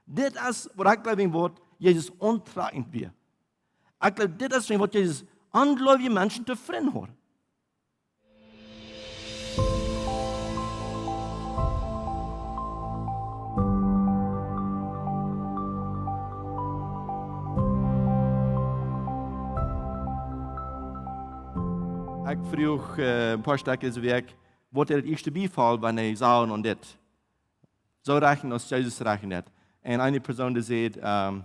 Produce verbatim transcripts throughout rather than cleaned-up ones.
Dit es waut ekj jleew, waut Jesus auntrakjent wia. Ekj jleew, dit es waut Jesus onjleewlich Menschen tofräd haud. Ekj fruach, äh, een poa Stekj dise Wäakj, waut dee daut ieeschte biefoll, wan see sagen aun dit. Soo rajchten aus Jesus rajchten deed. Un eene Persoon, dee säd, ähm,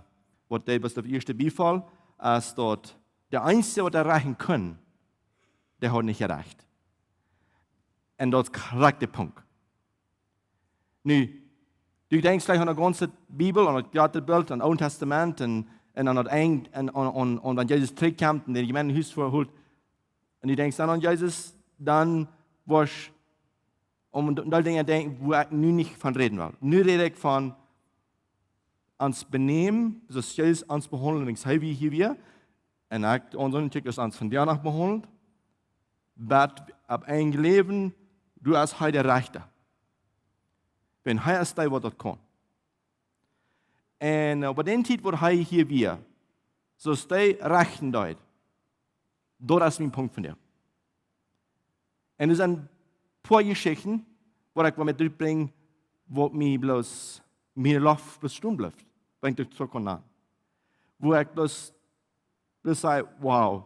waut dee waut daut ieeschte biefoll, es daut de eensje, waut doa rajchten kunn, dee haud nich jerajcht. Un daut es krakjt de Punkt. Nu, du denkjst veleicht aun de gaunze Bibel, aun daut grote Bilt, aun daut Oole Tastament un, un aun daut Enj, un, un, un, un wan Jesus trigjkjemt un de Jemeent no Hus hoolt, un du denkjst dan aun Jesus, dan woascht du aun, aun dee Dinja denkjen, wua ekj nu nich von räden well. Nu räd ekj von ons Benämen, soo aus Jesus ons behaundelt, wan hee hia wia, un ekj, ons Sindach, aus ons vondoag behaundelt, bat opp een Läwen, du best hia de Rechta. Wan hee es dee, waut daut kaun. Un, äh, opp dee Tiet, wua hee hia wia, soo aus hee rajchten deed, daut es mien Punkt von dee. Un doa sent een poa Jeschichten, waut ekj well met rutbrinjen, waut mie bloos, miene Loft bloos stonen blift, wan ekj doa trigj aun denkj. Wua ekj bloos, bloos saj, wow.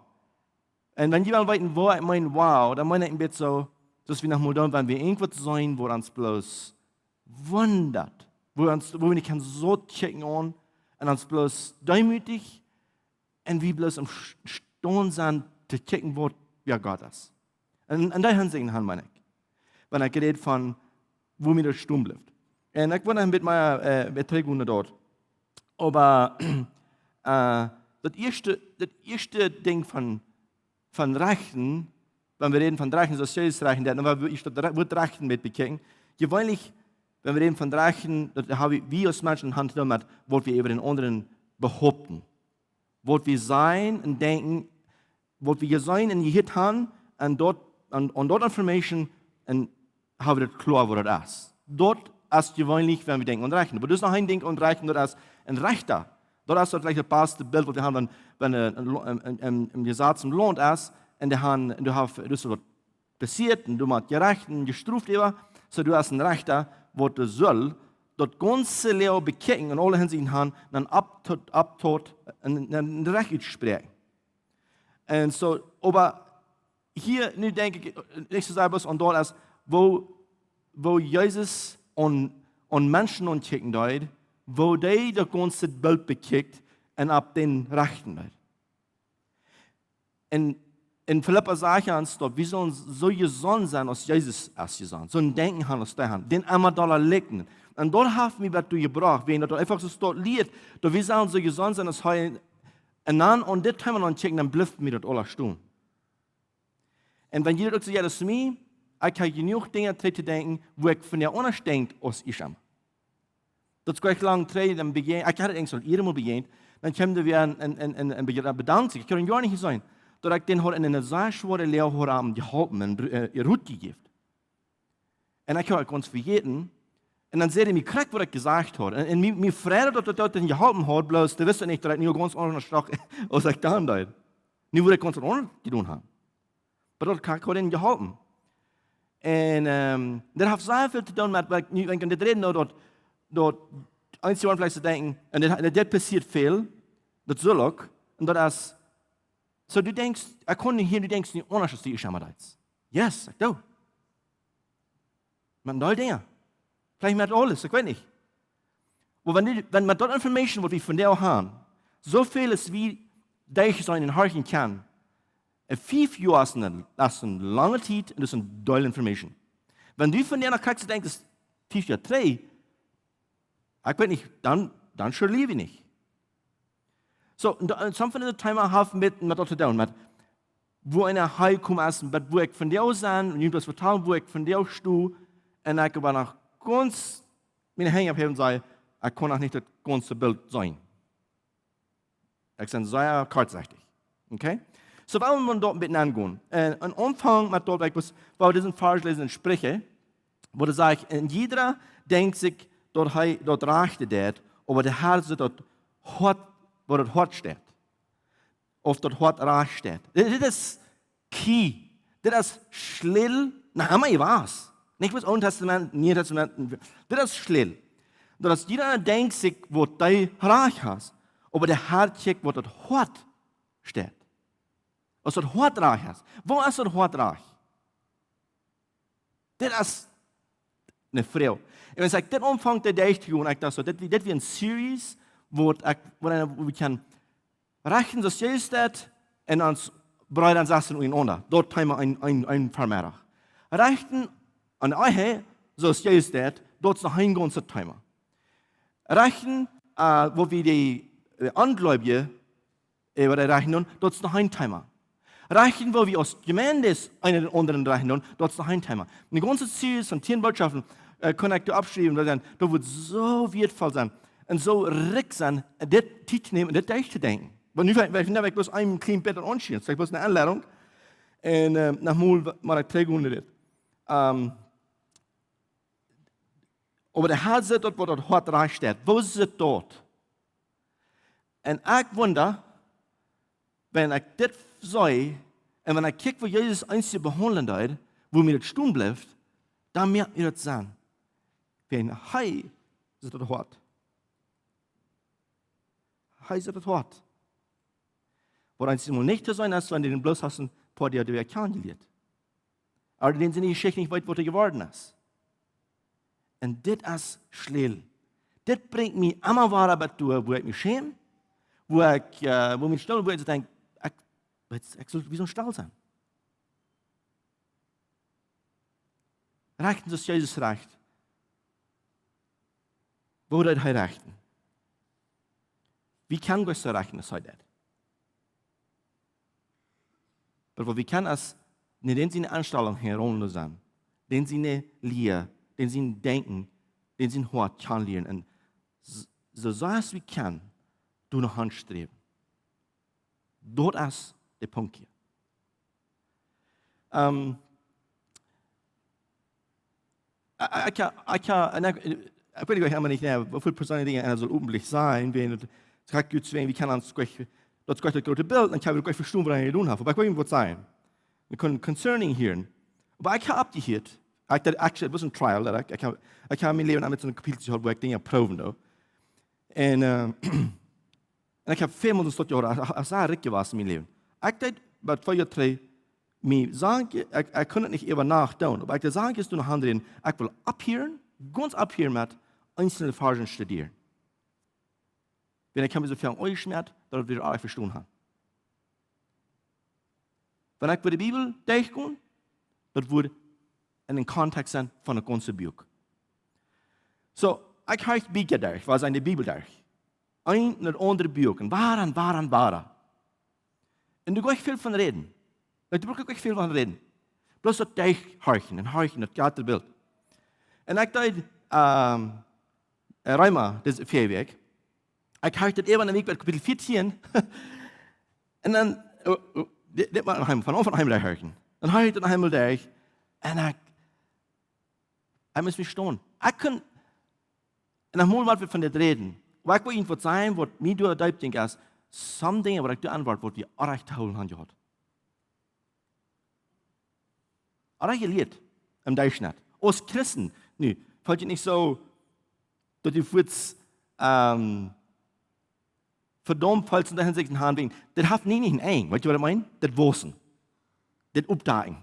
Un wan jie wellen weeten, waut ekj meen, wow, dan meen ekj een bät soo, soo aus wie noch mol doonen, wan wie irjentwaut seenen, waut ons bloos wundat, wua ons, wua wie nich kjennen soo kjikjen aun, un ons bloos deemootich, un wie bloos em Sch-, Staunen sent to kjikjen, waut, wäa Gott es. Un, un dee Hinsicht aun, meen ekj. Wan ekj räd von, wua mie daut stonen blift. Un ekj well een bät mea, äh, bät trigj gonen doa. Oba, äh, daut ieeschte, daut ieeschte Dinkj von, von rajchten, wan wie räden von rajchten, soo aus Jesus rajchten deed, dan woa wie ieescht daut re-, Wuat rajchten met bekjikjen. Jeweenlich, wan wie räden von rajchten, dan hab wie, wie aus Menschen haben to doonen met, waut wie äwa dän aundren behaupten. Waut wie sajen un denkjen, waut wie jeseenen un jehieet haben, un daut, un, un daut Information, un hab wie daut kloa, waut daut es. Daut es jeweenlich, wan wie denkjen aun rajchten. Oba doa es noch een Dinkj aun rajchten, daut es een Rechta. Daut es daut veleicht daut baste Bilt, waut wie haben, wan, wan, äh, een Lo-, em, em, em, em Jesaz em Launt es, un dee haben, un du hast, du hast waut passieet, un du motst jerecht un jestrooft äwa, soo du hast een Rechta, waut dee saul daut gaunze Läwen bekjikjen un aule Hinsichten haben, dan opp toom, opp toom, un, un Rajcht utspräakjen. Un soo, oba hia, nu denkj ekj, äh, nich soo sea bloos aun daut es, wua, wua Jesus aun, aun Menschen aunkjikjen deed, wua dee daut gaunze Bilt bekjikjt un opp dän rajchten deed. Un, un Filippa sajcht ons daut, wie sellen soo jesonnen sennen, aus Jesus es jesonnen. Soo een Denkjen haben, aus dee haud. Dän emma doa lieren. Un daut haft mie waut doa jebrocht, wan daut eefach soo steit, daut wie sellen soo jesonnen sennen, aus hee. Un dan aun dit Thema aunkjikjen, dan blift mie daut aules stonen. Un wan jie daut uk soo, jo, daut es mie, ekj hab jenuach Dinja trigj to denkjen, wua ekj von dee aundasch denkj aus ekj aun. Daut es nich lang trigj, dan bejäajent, ekj haud am eent aul ieescht mol bejäajent, dan kjeem hee wada un, un, un, un, un beja-, bedankt sikj. Ekj haud am joa nich jeseenen, daut ekj dän haud en eene sea schwoare Läaje haud am jeholpen un br-, äh, Rot jejäft. Un ekj haud et gaunz vejäten. Un dan säd hee mie krakjt, waut ekj jesajcht haud. Un, un mie, mie freid daut, daut, daut hee jeholpen haud, bloos, hee wist nich, daut ekj nu gaunz aundasch strock, aus ekj dan deed. Nu wudd ekj gaunz aundasch jedonen haben. Oba daut haud am jeholpen. Un, ähm, daut haft sea väl to doonen met, waut ekj nu, wan ekj dit räd, nu daut, daut eenje veleicht denkjen, un dit, dit passieet väl, daut saul uk, un daut es, soo du denkjst, ekj kaun nich hia, du denkjst nu aundasch aus du ieescht emol deedst. Yes, ekj doo. Met een Deel Dinja. Veleicht met aules, ekj weet nich. Oba wan du, wan met daut Information, waut wie vondoag haben, soo väl aus wie denkjen soo enn horchen kjennen, enn fief Joa es eene, es eene lange Tiet un daut es een Deel Information. Wan du vondoag noch kjikjst, denkjst, fief Joa trigj, ekj weet nich, dan, dan sure lief ekj nich. Soo, un da-, un sommje von dise Themas haben met, met daut to doonen, met wua eena häajekomen es, met wua ekj vondoag sie, un jie daut vetalen, wua ekj vondoag sto, un ekj oba noch gaunz miene Henj opphäw un saj, ekj kaun noch nich daut gaunze Bilt seenen. Ekj sie sea kortsechtich. Okay? Soo, wie wellen daut een bät aungonen. Un, un aunfangen met daut, ekj wull, wua wie disen Varsch läsen enn Spricha, wua daut sajcht, un jieda denkjt sikj, daut hee daut Rajchte deit, Oba de Har sitt daut Hoat, woo daut Hoat steit. Auf daut Hoat rajcht steit. Dit, dit es key. Dit es Schlätel. Na, emma jewast. Nich bloos Oolet Tastament, Nieet Tastament. Dit es Schlätel. Daut es, jieda denkjt sikj, waut dee rajcht es. Oba de Har kjikjt, waut daut Hoat steit. Aus daut Hoat rajcht es. Woo es daut Hoat rajcht? Dit es eene Froag. Un aus ekj dit aunfunk, dit denkj ekj, ekj docht soo, dit, dit wia eene Series, woo ekj, woo wie kjennen rajchten, soo aus Jesus deed, un ons Breeda un Sestren unjarenaunda. Daut Thema een, een, een Vemeddach. Rajchten aun Ehe, soo aus Jesus deed, daut es noch een gaunzet Thema. Rajchten, äh, woo wie dee, äh, Onjleewje, äh, waut wie rajchten doonen, daut es noch een Thema. Rajchten, woo wie aus Jemeent eena dän aundren rajchten doonen, daut es noch een Thema. Eene gaunze Series von tieen Bootschoften, äh, kunn ekj doa oppschriewen, daut, daut woat soo wieetvoll sennen un soo rikj sennen, dit Tiet to nämen un dit derchtodenkjen. Oba nu, wie, wie, wie haben bloos een kjlien bät aunjeschnäden, daut es bloos eene Aunleidunk. Un, äh, noch mol, mau ekj trigj unja dit. Ähm, oba de Har sitt daut, waut daut Hoat rajcht steit. Woo sitt daut? Un ekj wunda, wan ekj dit see, un wan ekj kjikj, woo Jesus eenje behaundlen deed, woo mie daut stonen blift, dan mea irrt daut sennen. Wan hee sitt daut Hoat. Hee sitt daut Hoat. Waut eenjemol nich to seenen es, wan du dän bloos hast een poa Doag doa kjanen jelieet. Oba dän siene Jeschicht nich weet, waut hee jeworden es. Un dit es Schlätel. Dit brinjt mie emma wada bat doa, woo ekj mie schäm, woo ekj, äh, woo mie stell, woo ekj denkj, ekj, ekj sull, wie sull stell sennen? Rajchten, soo aus Jesus rajcht. Woo deed hee rajchten? Wie kjennen wie soo rajchten, aus hee deed? Oba waut wie kjennen es, nich dän siene Enstalunk hia rom sennen. Dän siene Lia, dän sien Denkjen, dän sien Hoat kjanen lieren. Un s-, soo sea aus wie kjennen, doano han sträwen. Daut es de Punkt hia. Ähm, ekj, ekj, ekj, ekj, ekj weet nich, ekj weet nich, woo väl persönliche Dinja eena saul öffentlich sajen, wan daut, daut kjikjt ut, wan, wie kjennen ons nich, daut es nich daut groote Bilt, dan kjenn wie nich vestonen, waut eena jedonen haft. Oba ekj weet nich, waut sajen. Wie kjennen concerning hieren. Oba ekj hab oppjehieet, ekj, daut actually, daut wia een Trial, daut ekj, ekj hab, ekj hab mien Läwen aul met soone Kapitel jehaut, wua ekj Dinja proowen deed. Un, äh, un ekj hab väl mol een Stekj jehaut, aus, aus, aus rikj jewast en mien Läwen. Ekj deed, bie twee Joa trigj, mie sajen, ekj, ekj kunn daut nich äwa Nacht doonen, oba ekj deed sajen, es doa noch aundre, ekj well opphieren, gaunz opphieren met eensje Varschen studieren. Wan ekj hab mie soo väl aunjeschmäat, daut ekj daut wada aul vestonen hab. Wan ekj fa de Bibel derchgonen, daut woat en dän Kontext sennen von daut gaunze Buak. Soo, ekj horch Bieekja derch, waut es en de Bibel derch. Een no daut aundre Buak, un wada un wada un wada. Un doa kaun ekj väl von räden. Doa kaun ekj väl von räden. Bloos daut derchhorchen un horchen, daut jratre Bilt. Un ekj deed, ähm, äh, Reema, dise väa Wäakj. Ekj horch daut äwa eene Wäakj bie Kapitel vieetieen. Un dan, äh, äh, dit, dit mott ekj von Aunfank aun horchen. Dan horch ekj daut eemol derch. Un ekj, ekj mott mie stonen. Ekj kunn, un noch mol waut von dit räden. Oba ekj well irjent waut sajen, waut mie doa deep denkjt, es, some Dinja, waut ekj doa aun wort, waut wie oajch to hoolen haben jehaut. Oajch jelieet, em Derchschnitt. Aus Christen, nu, felt daut nich soo, daut du fuaz, ähm, vedaumt feelst en de Hinsicht aun wajch. Daut haft nich, nich een Enj. Weetst, waut ekj meen? Daut Waussen. Daut Oppdakjen.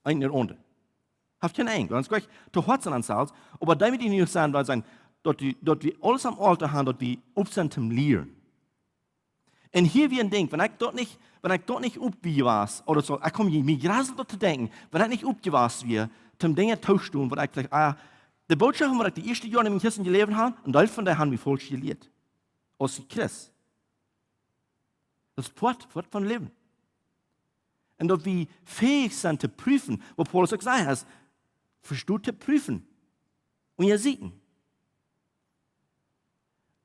Een no daut aundre. Haft kjeen Enj. Daut es jlikj to hoat sennen aun selfst. Oba doamet dee nich sennen, daut sennen, daut wie, daut wie aules aum Aultoa haben, daut wie opp sent toom lieren. Un hia wia een Dinkj, wan ekj daut nich, wan ekj daut nich oppjewast, ooda soo, ekj kom hia, mie jrasselt daut to denkjen, wan ekj nich oppjewast wia, toom Dinja to doonen, waut ekj veleicht, ah, de Bootschoft, waut ekj de ieeschte Joaren en mien Christenläwen haud, een Deel von dee haben mie faulsch jelieet. Aus Christ. Daut es Poat, Poat von Läwen. Un daut wie fähig sent to prüfen, waut Paulus uk säd, es, vestonen to prüfen. Un je sieten.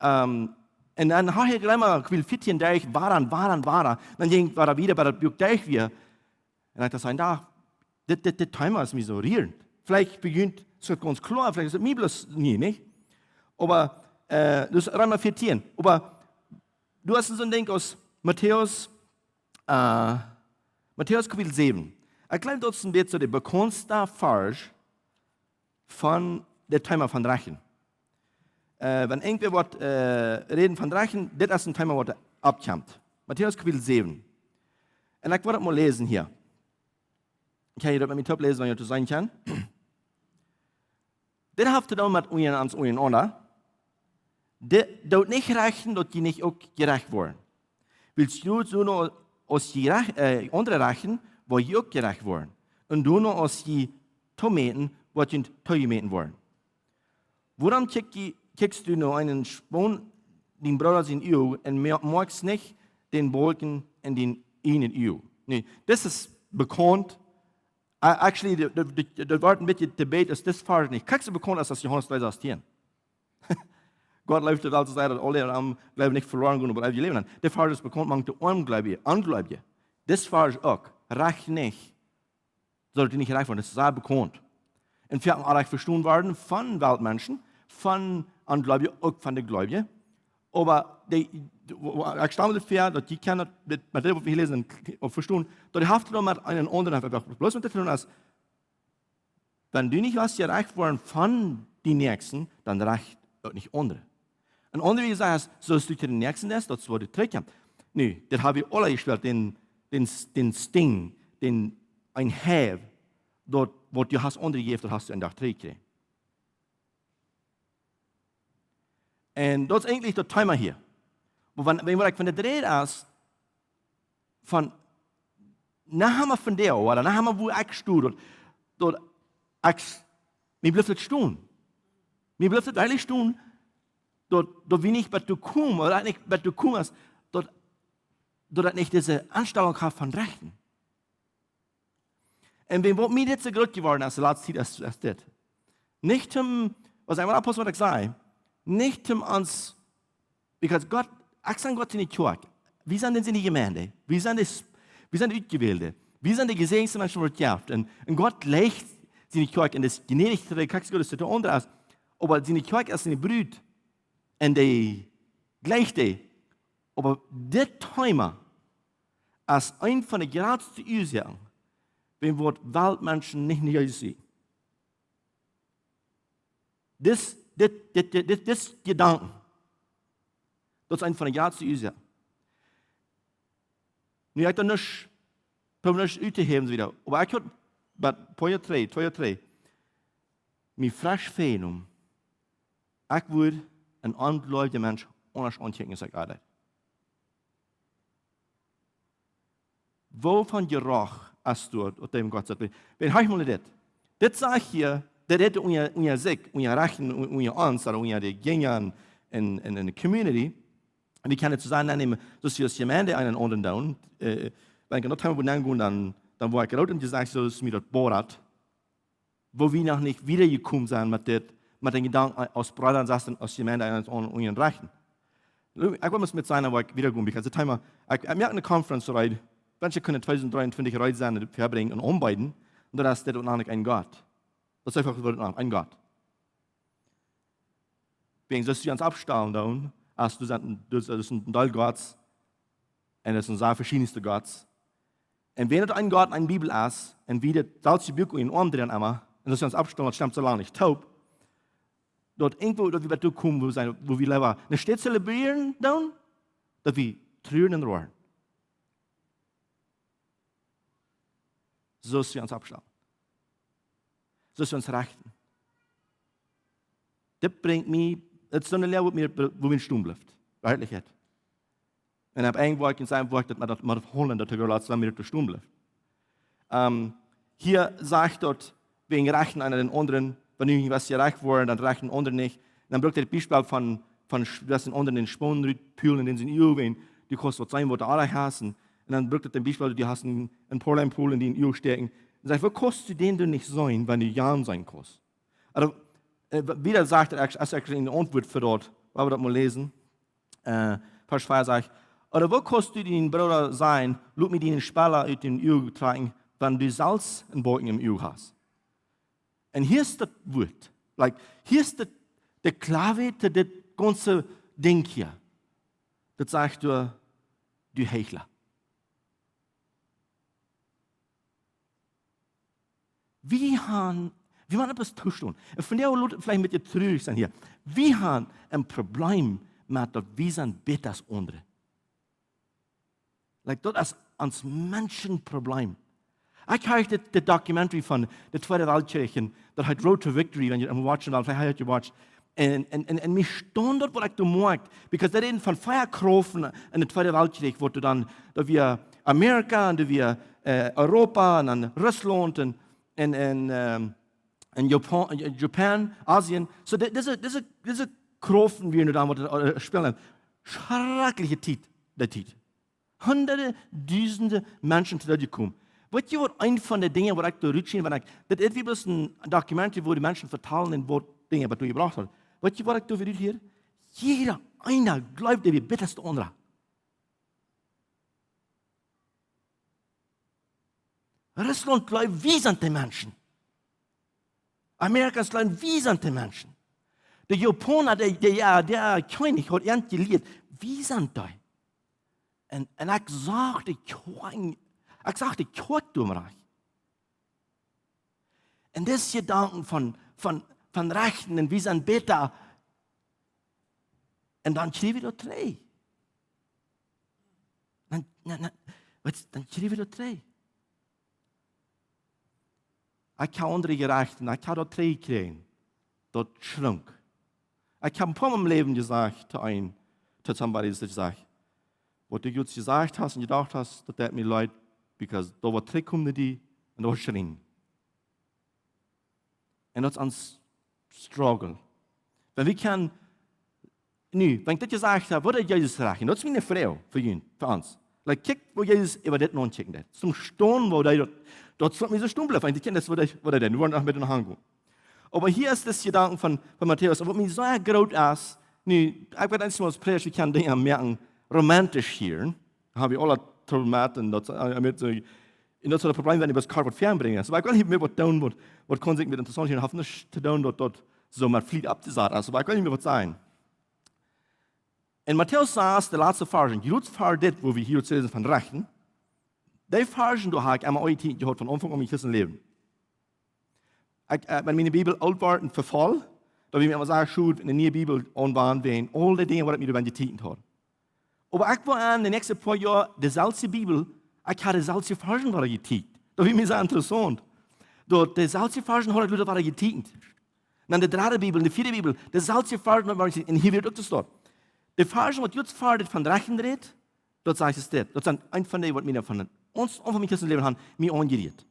Ähm, un dan haud ekj emma, ekj well vieetieen Doag wada un wada un wada. Dan jinkj ekj wada wieda bie daut Buak Derch wia. Un ekj docht, een Dach, dit, dit, dit Thema es mie soo rierent. Veleicht bejint et gaunz kloa, veleicht es et mie bloos nich, nich? Oba Äh, dus Reema vieetieen. Oba du hast soon Dinkj aus Matäus, äh, Matäus Kapitel säwen. Ekj jleew, daut es een bät soo de bekauntste Varsch von daut Thema von Rechten. Äh, wan irjentwäa woat, äh, räden von Rechten, dit es een Thema, waut oppkjemt. Matäus Kapitel säwen. Un ekj woa daut mol läsen hia. Kaun jie daut met mie toop läsen, wan jie daut seenen kjennen? Dit haft to doonen met unja ons unjarenaunda. Dit, doot nich rechten, daut jie nich uk jerecht woaren. Wiels jie doot soo aus jie rech-, äh, aundre rechten, woa jie uk jerecht woaren. Un doano aus jie toomäten, woat junt toojemäten woaren. Wuarom kjikjst du, kjikjst du no eenen Spoon en dien Brooda sien Uag un mo-, moakjst nich dän Balkjen en dien ieejnet Uag? Nu, dit es bekaunt. A-, actually, daut, daut, daut, daut woat een bät debated, es dit Varsch nich. Krakjt soo bekaunt aus, aus Johanes dree sastieen. Gott leeft de Welt soo sea, daut aule, ahm, jleewen, nich veloren gonen, oba eewjet Läwen han. Dit Varsch es bekaunt mank de Onjleewje, Onjleewje. Dit Varsch uk, recht nich. Soo daut jie nich jerecht woaren, daut es sea bekaunt. Un väl oaja vestonen worden von Weltmenschen, von Onjleewje, uk von de Jleewje. Oba dee, ekj stal mie daut väa, daut jie kjennen daut met, met dit, waut wie hia läsen, uk vestonen, daut haft doamet eenen aundren, haft bloos met dit to doonen aus, wan du nich west jerecht woaren von dien Näakjsten, dan recht uk nich aundre. Een aundret Wajch es, soo aus du to dän Näakjsten deist, daut es waut du trigjkjrichst. Nu, daut hab wie aula jespält, dän, dän, dän Sting, dän, een Häw, daut waut du hast aundre jejäft, daut hast du een Dach trigjjekjräajen. Un daut es eejentlich daut Thema hia. Oba wan, wan ekj von dit räd es, von, na, ha wie von dee, ooda na, ha wie, wua ekj sto, daut, daut ekj, mie blift et stonen. Mie blift et eejentlich stonen, daut, daut wie nich bat doa komen, ooda nich bat doa komen es, daut, daut daut nich dise Enstalunk haft von Rechten. Un wan waut mie dit soo groot jeworden es, de latste Tiet es, es dit. Nich om, waut ekj mau oppaussen, waut ekj saj, nich om ons, because Gott, ekj sie Gott siene Kjoakj. Wie sent siene Jemeent. Wie sent de, wie sent de Utjewälde. Wie sent de jesäajendste Menschen, waut et jeft. Un, un Gott jleicht siene Kjoakj un es jnädich to de Kjoakj, soo daut et aundre es. Oba siene Kjoakj es siene Brut. Un dee jleicht dee. Oba dit Thema es eent von de jratste Uasoaken, wuarom waut Weltmenschen nich no Jesus sent. Dis, dit, dit, dit, dit, dis Jedanken. Daut es eent von de jratste Uasoaken. Nu, ekj dan nich, proow nich uttohäwen, soo wieda. Oba ekj haud, bie twee Joa trigj, twee Joa trigj, mie fresch väajenomen, ekj wudd een onjleewja Mensch aundasch aunkjikjen aus ekj aundre. Woo von Jeroch es daut, waut däm Gott sajcht? Wan, hia mol dit. Dit sajcht hia, daut dit unja, unja sikj, unja Rechten, un-, unja ons, ooda unja de Jinja en, en, en de community. Un wie kjennen et soo sajen, nä, nä, soo aus Jemeent eenen aundren doonen, äh, wan ekj daut Thema wudd aungonen, dan, dan wudd ekj groot un jesajcht, soo aus mie daut bodat. Woo wie noch nich wieda jekomen sent met dit, met dän Jedanken aus Breeda un Sestren, aus Jemeent eent aundren aun, aun Rechten. Ekj well mol met sennen, wua ekj wieda gonen, because daut Thema, ekj, ekj moak eene Conference reed, wan ekj kunn tweedusent dreeuntwintich reed sennen, un vebrinjen un aunbeeden, un daut es dit un aundret een Gott. Daut es eefach waut een Gott. Wäajen soo aus wie ons oppstalen doonen, aus du sest, du, du best een Deel Gotts, un daut es een sea veschiedne Gott. Un wan daut een Gott enne Bibel es, un wie daut selfst Buak en Oarm dreien emma, un daut wie ons oppstalen, daut stemt soo lang nich toop, daut irjentwoo, daut wie bat doa komen, wua wie sent, wua wie leewa nich stets zelebrieren doonen, daut wie truren un roaren. Soo aus wie ons oppstalen. Soo aus wie ons rechten. Dit brinjt mie, et es soone Lia, wua mie, wua mie stonen blift. Werkjlich. Un opp een Wort, en een Wort, daut, mau daut, mau daut Hollen, daut hee latst, wan mie daut stonen blift. Ähm, hia sajcht daut, wäajen Rechten eena dän aundren, wan du nich west jerecht woaren, dan recht een aundra nich. Un dan brukt hee daut Biespel von, von sch-, daut een aundra dän Spoon rutpulen en sien Uag, wan du kaust waut seenen, waut du aundasch hast. Un, un dan brukt hee daut Biespel, du hast een, een Porzellan-Puhl en dien Uag stäakjen. Un sajcht, woo kaust du dän dan nich seenen, wan du am seenen kaust? Ooda, äh, wa-, wieda sajcht hee, actually, aus hee eene Auntwuat fa daut, wan wie daut mol läsen. Äh, Varsch vea sajcht, ooda woo kaust du dien Brooda sajen, lot mie dien Spela ut dien Uag trakjen, wan du selfst een Balkjen em Uag hast? Un hia es daut Wort. Like, hia es daut, de Kloaheit to dit, gaunze Dinkj hia. Daut sajcht doa, du Heichla. Wie haben, wie motten eppes toostonen. Un vondoag lot et veleicht een bät trurich sennen hia. Wie haben een Problem met daut wie sent bäta aus aundre. Like, daut es ons Menschenproblem. Ekj kjrieech dit, dit Documentary von de Tweede Weltkjrich, daut heet Road to Victory, wan jie daut emol watchen wellen, veleicht hab jie daut jewatcht. Un, un, un, un mie stunt daut, waut ekj doa moakt. Because daut es von vea Kjraften en de Tweede Weltkjrich, waut doa dan, daut wia Amerika un daut wia, äh, Europa un dan Russlaunt un, un, un, ähm, un Japan, äh, Japan, Asien. So, di-, dise, dise, dise Kjraften wieren doa dan, waut, äh, spälen. Schrakjliche Tiet, dee Tiet. Hunderte, dusende Menschen to Doot jekomen. Weet jie waut, eent von de Dinja, waut ekj doa rutscheen, wan ekj, dit es wie bloos een Dokument, wua de Menschen vetalen un waut Dinja, waut doa jebrocht haft. Weet jie waut ekj doa ruthier? Jieda eena jleeft, dee wia bäta aus de aundra. Russlaunt jleeft, wie sent de Menschen. Amerikaner jleewen, wie sent de Menschen. De Japaner, de, de, jo, de Kjennich haud an jelieet, wie sent dee. Un, un ekj sach de Kjoakj, ekj sach de Kjoakj doa omrajcht. Un dise Jedanken von, von, von Rechten un wie sent bäta. Un dan kjrie wie daut trigj. Dan, dan, dan, waut, dan kjrie wie daut trigj. Ekj hab aundre jerecht un ekj hab daut trigjjekjräajen. Daut schlunk. Ekj hab een poa Mol em Läwen jesajcht to een, to somebody, daut ekj saj, waut du goot jesajcht hast un jedocht hast, daut deit mie leet, because daut woat trigjkomen no die un daut woat schrieen. Un daut es een struggle. Wan wie kjennen, nu, wan ekj dit jesajcht hab, waut haft Jesus jesajcht? Un daut es miene Froag fa junt, fa ons. Like, kjikj, woo Jesus äwa dit nodenkjt. Toom Stonen, woo hee daut, daut es waut mie soo stonen blift. Wan ekj kjenn, daut es waut hee, waut hee deed. Wie woaren noch met am gonen. Oba hia es de Jedanken von, von Matäus. Waut mie soo groot es, nu, ekj weet eent, aus Prädja, wie kjennen Dinja moaken romantisch hia. Hab wie aule Trubbel met un daut, äh, met soo, un daut es daut Problem, wan du bloos kort waut fäabrinjen. So, ekj well hia mea waut doonen, waut, waut kaun sikj mea interessaunt hia, haft nuscht to doonen, daut, daut soo met Fliet auftosaten. So, ekj well hia mea waut sajen. En Matäus sas, de latste Varsch, jrods ver dit, wua wie hia läsen von Rechten, dee Varsch, doa hab ekj emma aul jehieet von Aunfank aun mien christlichet Läwen. Ekj, äh, wan miene Bibel oolt wort un vefoll, dan wull ekj emma sajen, ekj sull eene niee Bibel aunwenjen, wäajen aul dee Dinja, waut ekj mie doa bie jeteekjent haud. Oba ekj wull en de näakjste poa Joa deeselwje Bibel, ekj haud deeselwje Varsch wada jeteekjent. Daut wia mie soo interessaunt. Daut deeselwje Varsch haud ekj wada jeteekjent. Dan de dredde Bibel, de vieede Bibel, deeselwje Varsch wada jeteekjent. Un hia wort uk jestonen. De Varsch, waut jrods ver dit von Rechten rät, daut sajcht et dit. Daut sent eent von dee, waut mie von ons, von mien christlichet Läwen aun, mie aunjerieet.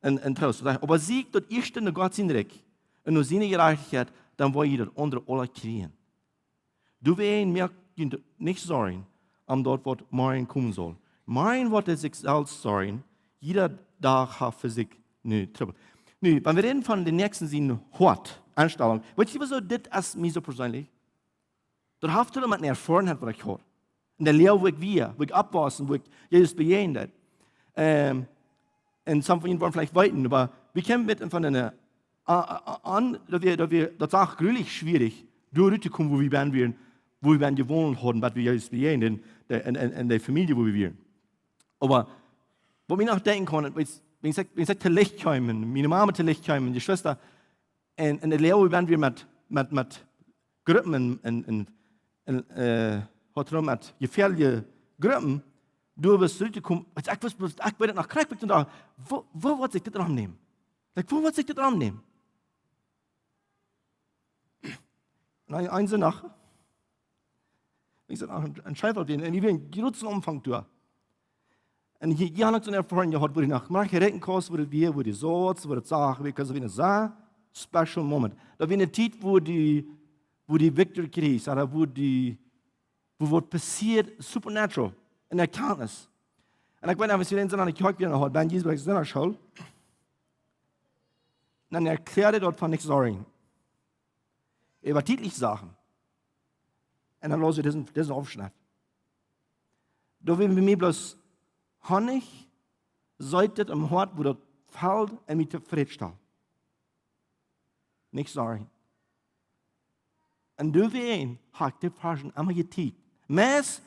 Un, un Troost. Oba sieekjt daut ieeschte no Gott sien Rikj un no siene Jerajchtichkjeit, dan woa jie daut aundre aules kjrieen. Doawäajen moakt junt nich Sorjen om daut, waut morjen komen saul. Morjen woat sikj selfst sorjen, jieda Dach haft fa sikj siene Trubbel. Nu, wan wie räden von dän Näakjsten sien Hoat, Enstalunk, weet jie, wuarom dit es mie soo perseenlich? Daut haft to doonen met eene Erfoarunk, waut ekj haud. En de Läajen, wua ekj wia, wua ekj oppwuss, wua ekj Jesus bejäajent. Ähm, un some von junt woaren veleicht weeten, oba wie kjeemen met von eene, äh, äh, aun, daut wia, daut wia, daut wia grulich schwierich, doa rut to komen, wua wie bie wieren, wua wie bie jewont hauden, waut wie Jesus bejäajent, de, en, en, en de Famielje, wua wie wieren. Oba waut mie noch denkjen kaun, wan ekj, wan ekj, wan ekj to Licht kjeem, miene Mama to Licht kjeem, de Schwesta, en, en de Läajen, wua wie met, met, met Gruppen en, en, en, en, äh, haud rom met jefäadelje Gruppen, doa wia rutjekomen, ekj wist, ekj weet daut noch krakjt, ekj docht, woo, woo woat sikj dit romnämen? Like, woo woat sikj dit romnämen? Un een, een Sindach, ekj sat aun, aun Schäufeldt, un wie wieren een grooten Aunfank doa. Un hia, hia haud ekj soone Erfoarunk jehaut, wua ekj noch mea jeräakjent haud, wua daut wia, wua daut saut, wua daut sach, because daut wia een sea special Moment. Daut wia eene Tiet, wua du, wua du Victory kjrieechst, ooda wua du, wua waut passieet, supernatural, eene Erkjantnis. Un ekj weet noch, aus wie dan aun de Kjoakj wieren, haud Ben Jesus bie de Sindachschool. Dan erkjläad hee daut von nich sorjen. Äwa tietliche Sachen. Un dan läs ekj disen, disen Aufschnett. Doa wia bie mie bloos Honnich, seet daut em Hoat, wua daut felt un mie tofräd stalt. Nich sorjen. Un doawäajen hab ekj dit Varsch emma jekjikjt. Meist,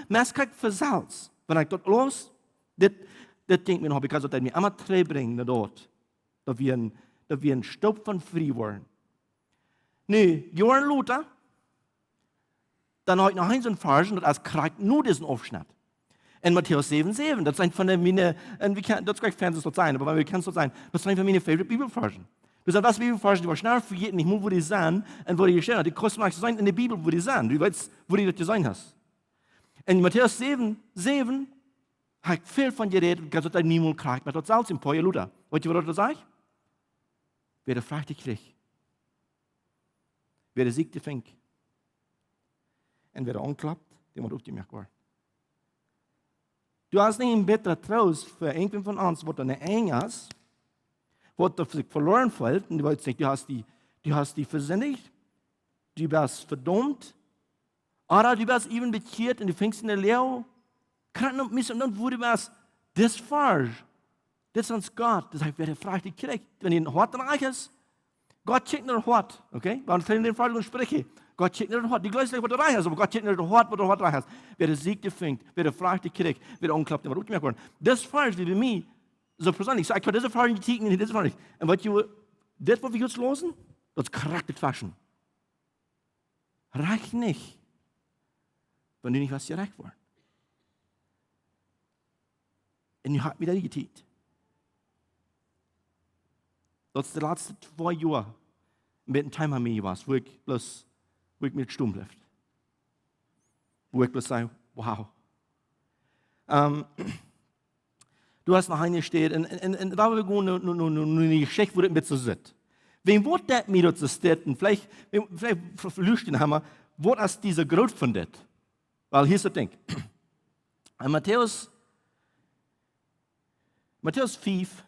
meist kjikj ekj fa selfst. Wan ekj daut läs, dit, dit denkj ekj mie noch, because daut mie emma trigjbrinjt no daut. Daut wie een, daut wie een Stoop von frie woaren. Nu, Joaren lota, dan hab ekj noch een soon Varsch, daut es krakjt nu disen Aufschnett. En Matäus säwen säwen, daut es eent von de miene, un wie kjennen, daut es krakjt Fernseh daut sennen, oba wie kjennen daut sennen. Daut es eent von miene favorite Bibelvarschen. Daut sent waut Bibelvarschen, dee wie schnell vejäten, nich mea wua dee sent, un wua dee jeschräwen sent. Dee kosten nich sennen en de Bibel, wua dee sent. Du weetst, wua du daut jeseenen hast. En Matäus säwen säwen hab ekj väl von jerät, un ekj hab daut niemols krakjt, oba daut selfst en poa Joa lota. Weetst du, waut daut sajcht? Wäa de Froag kjricht, wäa de Sieekje finjt, un wäa aunkloppt, dee woat oppjemoakt woaren. Du hast nich een bätren Troost fa irjentwäm von ons, waut doa aum Enj es, waut doa sikj veloaren feelt, un du weetst nich, du hast die, du hast die vesindicht, du best vedaumt, ooda du best even bekjieet un du finjst en de Läajen, krakjt noch mea, un dan wua du best, dit Varsch, dit es ons Gott, daut hee wäa de Froag kjricht, wan dee een Hoat rajcht es, Gott kjikjt no daut Hoat, okay? Wie haben väl en dän Varsch jesproaken. Gott kjikjt no daut Hoat. Du jleefst nich, waut doa rajcht es, oba Gott kjikjt no daut Hoat, waut doa Hoat rajcht es. Wäa de Sieekje finjt, wäa de Froag kjricht, wäa aunkloppt, dee woat oppjemoakt woaren. Dit Varsch, wia bie mie soo persönlich. Soo, ekj hab dise Varsch jekjikjt un dise Varsch. Un waut jie, dit, waut wie nu läsen, daut es krakjt dit Varsch. Rajcht nich, wan du nich wieescht jerajcht woaren. Un nu hab ekj wada jekjikjt. Daut es de latste twee Joa een bät een Thema bie mie jewast, wua ekj bloos, wua ekj mie stomm bleef. Wua ekj bloos säd, wow. Ähm, du hast noch eene Städ, un, un, un, un doa well wie gonen no, no, no, no, no de Jeschicht, wua daut een bät soo sitt. Wäm woat daut mie daut soo steit, un veleicht, veleicht ver-, ver-, velusten haben, waut es dise Grooth von dit? Well, hia es daut Dinkj. En Matäus, Matäus fief,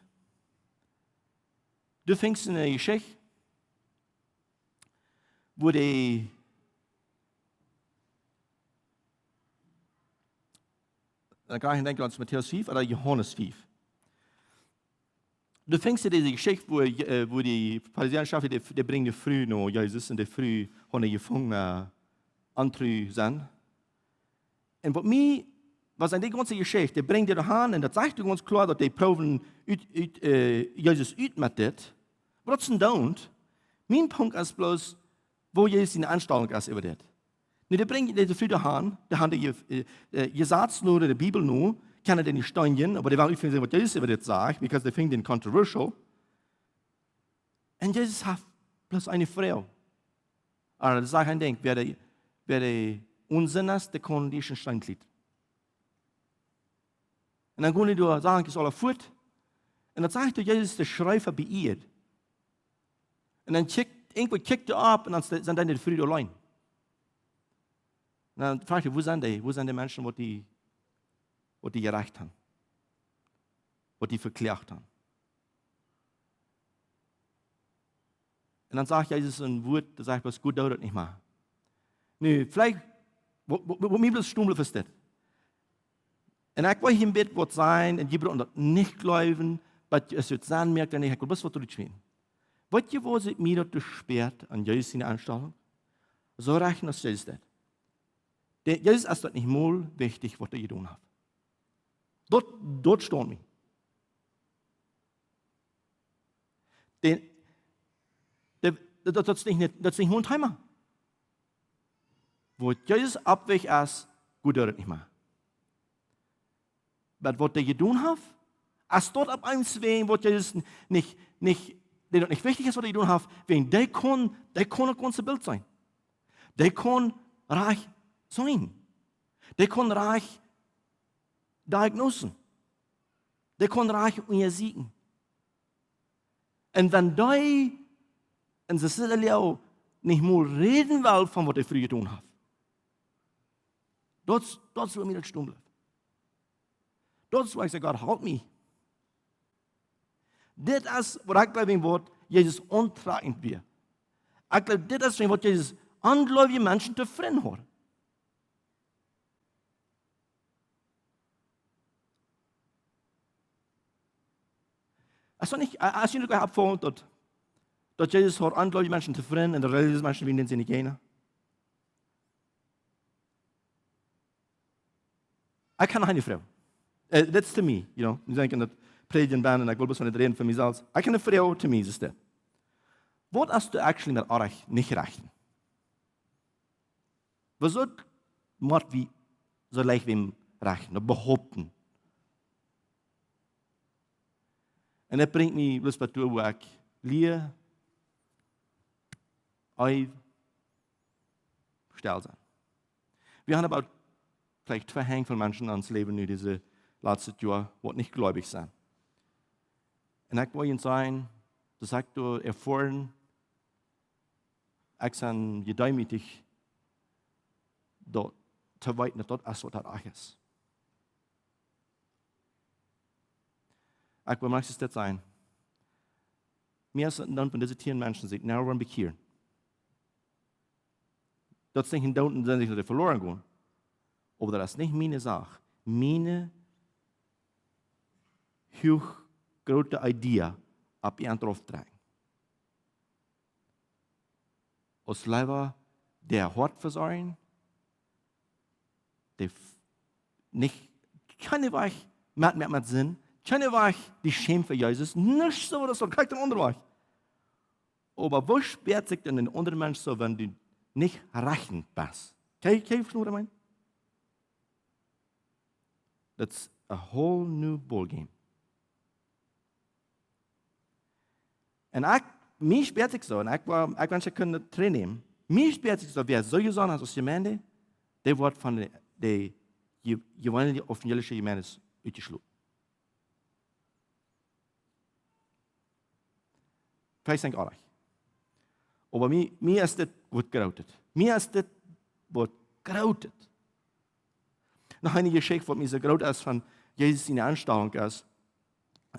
du finjst ne Jeschicht, wua dee, dan kaun ekj denkjen aun Matäus fief ooda Johanes fief. Du finjst dise Jeschicht, wua, äh, wua de Farisäa, dee, dee brinjen de Fru no Jesus un de Fru haft ne jefungen, äh, ontru jeseenen. Un waut mie, waut en dee gaunze Jeschicht, dee brinjen dee doahan un daut sajcht gaunz kloa, daut dee proowen ut, ut, äh, Jesus ut met dit. Waut see doonen. Mien Punkt es bloos, woo Jesus siene Enstalunk es äwa dit. Nu, dee brinjen dee Fru doahan, dee haben dee, äh, äh, jesat no de Bibel no, kjennen dee nich vestonen, oba dee wellen uk seenen, waut Jesus äwa dit sajcht, because dee finjen dän controversial. Un Jesus haft bloos eene Froag. Oba daut sajcht een Dinkj, wäa de, wäa de Onsinn es, dee kaun dän ieeschten Steen kjrieen. Un dan gonen dee doa, sajen see, aule fuat. Un dan sajcht doa Jesus, dee schreef bie Ieed. Un dan kjikjt, irjentwua kjikjt hee opp un dan st-, sent dee de Fru auleen. Un dan froagt hee, wua sent dee? Wua sent de Menschen, waut dee, waut dee jerajcht haben? Waut dee vekloagt haben? Un dan sajcht Jesus een Wuat, daut sajcht, waut Gott deit daut nich mea. Nu, veleicht, waut, waut, waut mie bloos stomm bleef es dit. Un ekj well hia een bät waut sajen, un jie brucken daut nich jleewen, oba aus jie daut seenen, moakt daut nich, ekj well bloos waut rutschmieten. Waut jie, woo sikj mie daut doa späat aun Jesus siene Enstalunk? Soo rajcht aus Jesus daut. Dee, Jesus es daut nich mol wichtich, waut hee jedonen haft. Daut, daut stoont mie. Dee, dee, daut, daut es nich, daut es nich mol een Thema. Wua Jesus oppwäajen es, Gott deit daut nich mea. Oba waut hee jedonen haft, aus daut opp eemol wäajen, waut Jesus nich, nich, dee daut nich wichtich es, waut hee jedonen haft, wäajen dee kaun, dee kaun daut gaunze Bilt seenen. Dee kaun rajcht seenen. Dee kaun rajcht diagnosen. Dee kaun rajcht unjasieekjen. Un wan dee en sien Läwen nich mol räden well von waut hee Fru jedonen haft. Daut, daut es wua mie daut stomm bleef. Daut es wua ekj saj, Gott, help mie. Dit es waut ekj jleew, waut Jesus auntrakjt wia. Ekj jleew, dit es waut Jesus aun jleewje Menschen to verändren haud. Es daut nich, aus jie noch oppfaulen, daut, daut Jesus haud onjleewje Menschen to Frind un de relijeese Menschen wieren siene Jäajer. Ekj kaun noch eene Froag. Uh, that's to me, you know. Nu denkj ekj daut prädjen bie un ekj well bloos von daut räden fa mie selfst. Ekj kaun eene Froag to mie, es dit. Waut es doa actually met Oarajcht nich rajcht? Wuarom mott wie soo leicht wäm rajchten, daut behaupten? Un daut brinjt mie bloos waut doa, wua ekj lia, ei, stell sennen. Wie haben about veleicht twee Henj voll Menschen aum Läwen nu dise latste Joa, waut nich jleewich sent. Un ekj well junt sajen, daut ekj doa erfoaren, ekj sie jedeemootijcht, daut to weeten, daut daut es, waut daut ieejentlich es. Ekj well mau dit sajen. Mea aus een Deel von dise tieen Menschen sent now bekjieet. Daut es nich een Deel, dee sent nich veloren jegonen. Oba daut es nich miene Sach. Miene huach groote Idee opp an drauf trakjen. Aus leewa dee Hoat vesorjen, dee f-, nich, kjeene Wajch met, met, met Sind, kjeene Wajch dee schämen fa Jesus, nich soo, daut es krakjt een aundra Wajch. Oba woo spieet sikj dan een aundra Mensch soo, wan du nich rajcht best? Kaun jie, kaun jie vestonen, waut ekj meen? That's a whole new ball game. Un ekj, mie spieet sikj soo, un ekj, wa-, ekj wensch, ekj kunn daut training. Mie spieet sikj soo, wäa soo jesonnen es aus Jemeent, dee woat von de, de Je-, jeweenelje evangelische Jemeent utjeschloten. Veleicht denkj ekj uk. Oba mie, mie es dit waut Grootet. Mie es dit waut Grootet. Noch eene Jeschicht, waut mie soo groot es von Jesus siene Enstalunk es.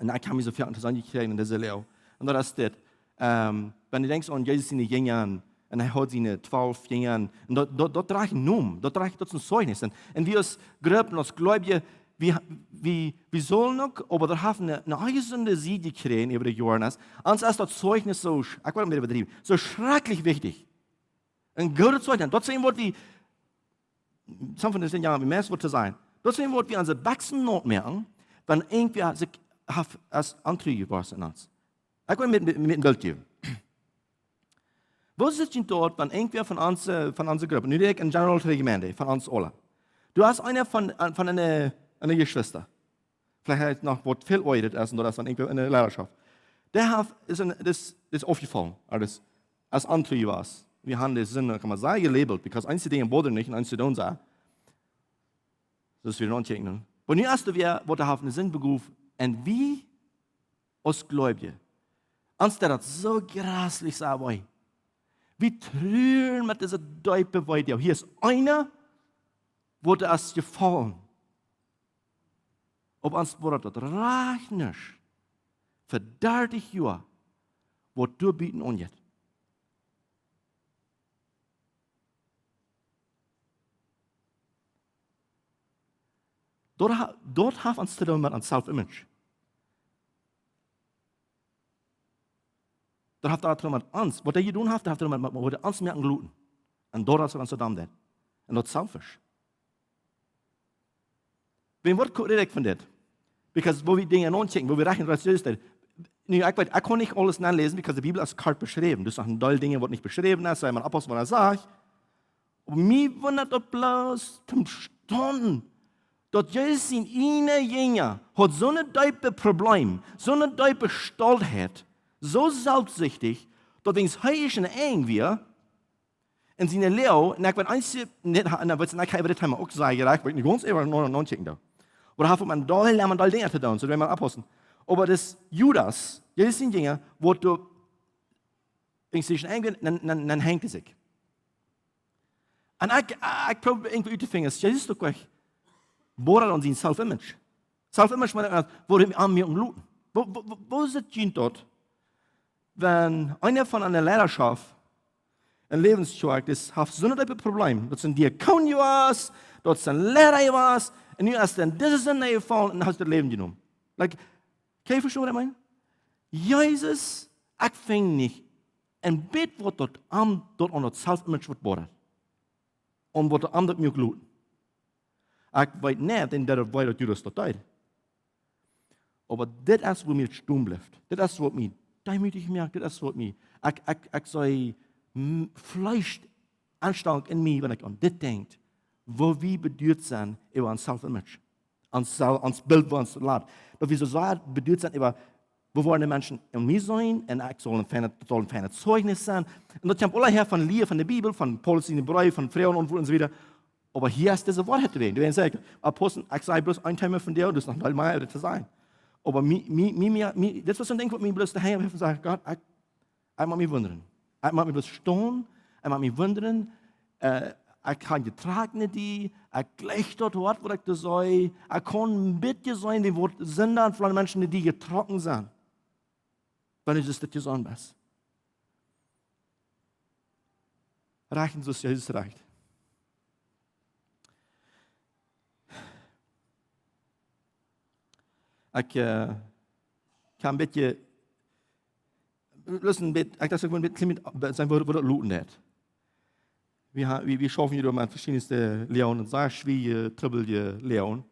Un ekj hab mie soo väl interessaunt jekjräajen en dise Läajen. Un daut es dit. Ähm, wan du denkjst aun Jesus siene Jinja, un hee haud siene twalf Jinja, un daut, daut, daut drajcht een Nomen, daut drajcht, daut es een Zeichnis. Un, un wie aus Grupp, aus Gleubje, wie, wie, wie sellen uk, oba daut haft eene, eene jesunde Sied jekjräajen äwa de Joaren. Ons es daut Zeichnis soo, sch-, ekj well daut nich äwadriewen, soo schrakjlich wichtich. Een goodet Zeichnis. Daut es waut wie, some von dise Dinja, wie meist waut to sajen. Daut es waut wie aun onse Bekjsen nomoaken, wan irjentwäa sikj haft aus ontru jeworden en ons. Ekj well met, met, met een Bilt jäwen. Woo sitt daut doa, wan irjentwäa von onse, von onse Grupp, nu denkj ekj en general to de Jemeent, von ons aula. Du hast eenen von, von eene, eene Jeschwista. Veleicht noch waut väl oajret es, un daut es dan irjentwäa enne Leiterschaft. Dee haft, es een, es, es oppjefollen, oba es, aus ontru jeworden. Wie haben dee Sind, kaun maun sajen, jelabelt, because eenje Dinja bothern nich un eenje don't sajen. Daut es wada een aundret Dinkj, nä? Oba nu hast du wäa, waut haft eene Sind begoft, un wie aus Gleubje, ons deit daut soo jreslich soo wee. Wie truren met dise deepe Wee. Hia es eena, waut es jefollen. Oba ons woat daut rajcht nich. Fa dartich Joa woat doa buten aunjeit. Daut ha-, daut haft ons to doonen met ons self-image. Daut haft daut to doonen met ons. Waut hee jedonen haft, daut haft to doonen met, met, met waut ons mea aunjloten. Un daut es waut ons to doonen deit. Un daut es selfish. Wan waut ko-, räd ekj von dit? Because woo wie Dinja aunchecken, woo wie rajcht un rajcht sent. Nu, ekj weet, ekj kaun nich aules noläsen, because de Bibel es kort beschräwen. Doa sent noch een Deel Dinja, waut nich beschräwen es, soo aus Apostel waut sajcht. Oba mie wundat daut bloos toom Staunen, daut Jesus siene Jinja haud soon deepe Problem, soon deepe Stoltheit, soo selfstsichtich, daut wan hee es een Enj wia, en siene Läajen, un ekj weet eent, nich, un daut weet ekj, ekj hab dit Thema uk sea jerajcht, weet nich gaunz äwa noch, noch checken doa. Oba haft met een Deel, met een Deel Dinja to doonen, soo aus met Apostel. Oba daut Judas, Jesus siene Jinja, woat doa irjentwäa enj, dan, dan, dan henjt hee sikj. Un ekj, ekj proow irjentwäa ut to finjen, es Jesus uk ech bothert aun sien self-image. Self-image, mau daut, woo hee aun mie aunjloten. Woo, woo, woo, woo sitt daut? Wan eena von eene Leiterschaft en Läwens Kjoakj, dee haft soon deepet Problem, daut es een Diakon jewast, daut es een Liera jewast, un nu es hee en dise Sind nenjefollen un haft daut Läwen jenomen. Like, kaun jie vestonen, waut ekj meen? Jesus, ekj finj nich En bät waut daut am, daut aun daut self-image waut bodat. Un waut daut am daut mie uk loten. Ekj weet nich, en daut wee daut Judas daut deed. Oba dit es, wua mie stonen blift. Dit es, waut mie deemootich moakt. Dit es, waut mie, ekj, ekj, ekj see, m, Fleesch aunstoakjen en mie, wan ekj aun dit denkj. Woo wie beduat sent äwa ons self-image. Ons sel-, ons Bilt, woo ons lat. Daut wie soo sea beduat sent äwa, woo woaren de Menschen en mie seenen, un ekj saul een feinet, saul een feinet Zeugnis sennen. Un daut kjemt aula häa von Lia, von de Bibel, von Paulus siene Breew, von Froagen un Auntwuaten un soo wieda. Oba hia es dise Woarheit jewast. Doawäajen saj ekj, Apostel, ekj saj bloos een Thema von die, daut es noch nich mea äwa to sajen. Oba mie, mie, mie, mie, mie, dit wia soon Dinkj, waut mie bloos de Henj haft, saj ekj, Gott, ekj, ekj mott mie wundren. Ekj mott mie bloos stonen, ekj mott mie wundren, äh, ekj kaun jetrakjt no die, ekj jlikj daut Wuat, waut ekj doa see, ekj kaun een bät seenen, woo Sinda un fromme Menschen no die jetrocken sent. Wan du dit jesonnen best. Rajcht soo aus Jesus rajcht. Ekj, äh, kaun een bät, listen, een bät, ekj docht, ekj wull een bät, kjlien bät, äh, sajen, woo, woo daut loten deit. Wie ha-, wie, wie schaufen hia met veschiedenste Läajes un sea schwierje, trubbelje Läajes,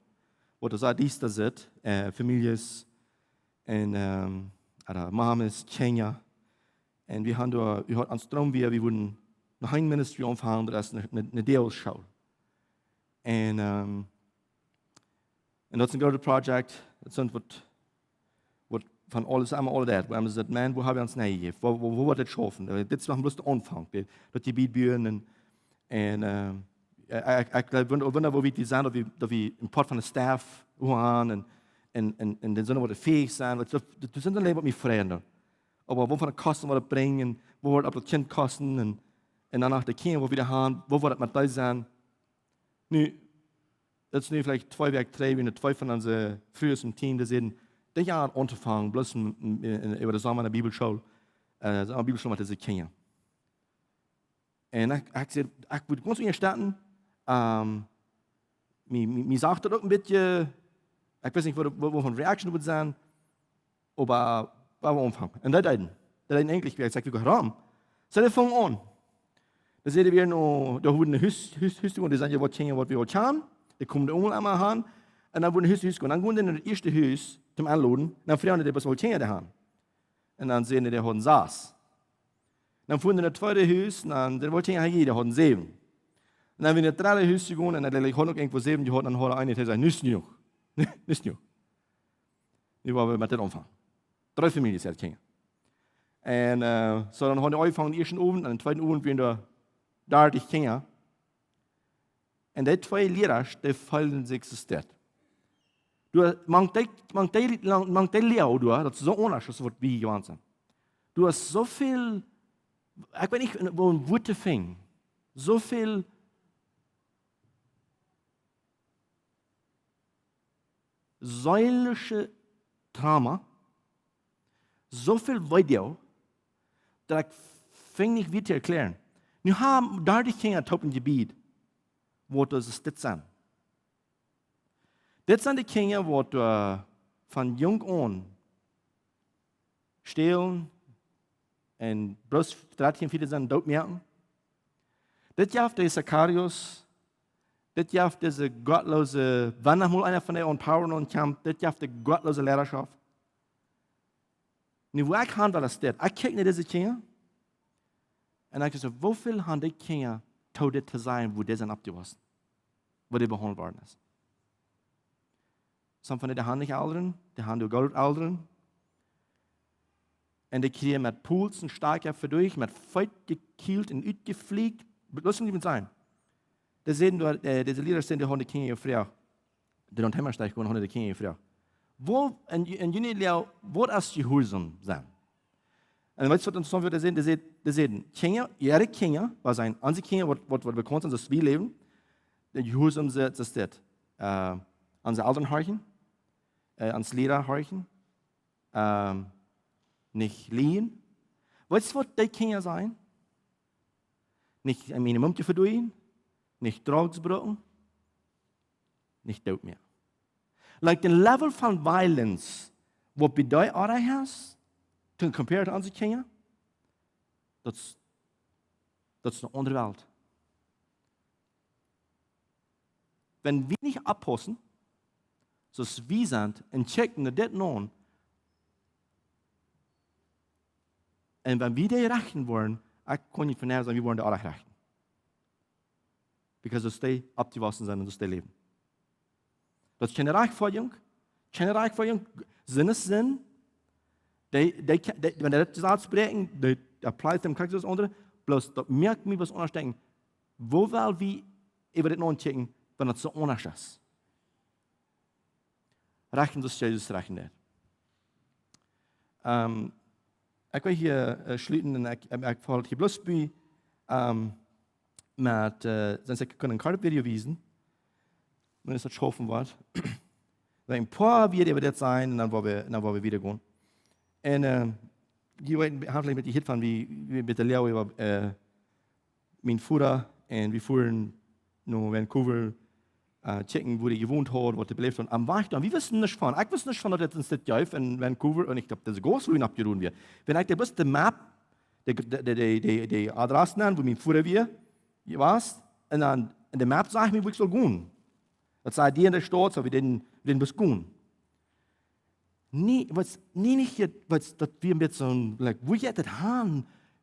wua doa sea diesta sitt, äh, Famieljes un, ähm, ooda Mames, Kjinja. Un wie haben doa, wie hauden ons Droom wia, wie wudden noch een Ministry aunfangen, daut es eene, eene, eene Däajelsschool. Un, ähm, un daut es een grootet Project, daut es waut, waut von aules, emma aul daut, wua wie sajen, Maun, wua hab wie ons nenjejäft? Woo, woo, woo woat daut schaufen? Äh, dit es noch bloos de Aunfank, dit, daut Jebied buen un, un, ähm, ekj, ekj, ekj jleew, wunda, wunda, woo wiet wie sent, daut wie, daut wie een Poat von de Staff haben un, un, un, un dan sent wie fäich sent, daut, daut, daut sent dan Dinja, waut mie freien doonen. Oba woo väl Kosten woat daut brinjen, woo woat daut Kjint kosten un, un doano de Kjinja, woo wie dee haben, woo woat daut met dee sennen? Nu, daut es nu veleicht twee Wäakj trigj, wia twee von onse Frues em Team, dee säden, dit Joa auntofangen, bloos en, en, en, äwa de Somma en de Bibelschool, äh, Somma Bibelschool met dise Kjinja. Un ekj, ekj säd, ekj wudd gaunz unjastetten, ähm, mie, mie, mie sach daut uk een bät, ekj wist nich, woo, woo, woo von Reaction wudd sennen, oba, oba wie aunfangen. Un daut deeden. Daut deeden eejentlich, woo ekj säd, wie gonen rom. Soo, dee fungen aun. Dan säden wie nu, doa wudden Hus, Hus, Hus, dee sent jo waut Kjinja, waut wie aul kjanen. Dee komen doa emma aun. Un dan wudden Hus, Hus gonen. Dan gonen dee en daut ieeschte Hus, toom enloden. Dan froagen dee, waut väl Kjinja dee haben. Un dan säden dee, dee hauden sas. Dan fuaren dee en daut tweede Hus, un dan säden, waut Kjinja hab jie, dee hauden säwen. Un dan wia en daut dredde Hus jegonen, un dan, dee hauden uk irjentwoo säwen jehaut, un dan haud eena, dee säd, nu es jenuach. Nu es jenuach. Nu woa wie met dit aunfangen. Dree Famieljes, säd Kjinja. Un, äh, soo dan hauden dee aunjefongen, dän ieeschten Owent, un dän tweeden Owent wieren doa dartich Kjinja. Un dee twee Liera, dee feelden sikj soo steit. Du, mank dee, mank dee, mank dee Liera, du, daut es soo aundasch aus waut wie jewant sent. Du hast soo väl, ekj weet nich, woo een Wuat to finjen. Soo väl seelische Trauma, soo väl Weedoag, daut ekj finj nich woo to erkjlären. Nu haben dartich Kjinja toop em Jebied, waut doa dit sent. Dit sent de Kjinja, waut, äh, von jung aun stälen un bloos dartich un vieetich sent, dootmoaken. Dit jeft de Zacharias, dit jeft dise gottloose, wan noch mol eena von dee aun Power aun kjemt, dit jeft de gottloose Leidaschoft. Nu, woo ekj han well es dit. Ekj kjikj no dise Kjinja. Un ekj saj, woo väl han dee Kjinja too dit to sennen, woo dee sent oppjewossen? Woo dee behaundelt worden es. Some von dee, dee han nich Elren, dee han goode Elren. Un dee kjrieen met Puls un Stoakja doa derch, met Feet jekjielt un utjeflieekjt. Bloos nich met sennen. Dee säden doa, äh, dise Liera säden, dee hauden de Kjinja jefroacht. Dee doa em Hemd stonen, hauden de Kjinja jefroacht. Woo, en, en june Lia, waut es jehuarsom sennen? Un weetst waut interessaunt wia, dee säden, dee säd-, dee säden, Kjinja, äare Kjinja, waut sent onse Kjinja, waut, waut, waut bekaunt sent, daut wie läwen, dee jehuarsom sent, daut es dit. Äh, onse Elren horchen, äh, ons Liera horchen, ähm, nich lieejen. Weetst waut dee Kjinja sent? Nich en miene Mumkje vedoagen, nich Drugs brucken, nich dootmoaken. Like, de Level von violence, waut bie dee Oara es, to compare to onse Kjinja, Daut es, daut es eene aundre Welt. Wan wie nich oppaussen, soo aus wie sent, un checken no dit no, un wan wie dee rechten woaren, ekj kaun junt von nu sajen, wie woaren dee aule rechten. Because soo es dee oppjewossen sent un soo es dee läwen. Daut es kjeene Rajchtfoadjunk, kjeene Rajchtfoadjunk, Sind es Sind. Dee, dee, dee, wan dee daut Jesaz bräakjen, dee, dee applies däm krakjt soo aus aundre, bloos daut moakt mie waut aundasch denkjen, woo well wie äwa dit nochecken, wan daut soo aundasch es? Rechten soo aus Jesus rechten deed. Ähm, ekj well hia, äh, schluten un ekj, ekj, ekj foll hia bloos bie, ähm, met, äh, sent ekj kunn een kortet Video wiesen. Wan daut schaufen woat. Wan een poa Wieed äwa dit sajen un dan woa wie, dan woa wie wieda gonen. Un, äh, jie weeten, haben veleicht met dee Hit von wie, wie met de Leo äwa, äh, mien Voda un wie fuaren no Vancouver, äh, checken, woo dee jewont haud, waut dee beläft haud. Aum Wajch dan, wie wisten nuscht von. Ekj wist nuscht von, daut et een Staut jeef en Vancouver un ekj hab dise Gauss, woo wie oppjeroden wieren. Wan ekj dee bloos de Map, dee, dee Adress nenn, woo mien Voda wia, jewast, un dan en de Map sach ekj mie, woo ekj sull gonen. Daut säd dee en de Staut, soo wie dän, dän best gonen. Nä, waut, nä, nich hia, waut, daut wie een bät soo, like, woo jeit daut han?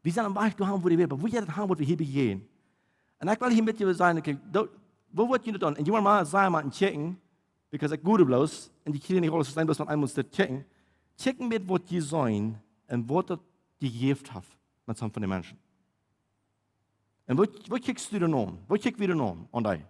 Wie sent aum Wajch doahan, woo dee wia, oba woo jeit daut han, waut wie hia bejäajnen? Un ekj well hia met junt sajen, okay, daut, woo woat jie daut doonen? Un jie woaren mau sajen, mau checken, because ekj google bloos, un jie kjrieen nich aules vestonen, bloos wan eemol daut checken. Checken met waut jie seenen un waut daut jejäft haft met sommje von de Menschen. Un waut, waut kjikjst du dan aun? Waut kjikj wie dan aun, aun dee?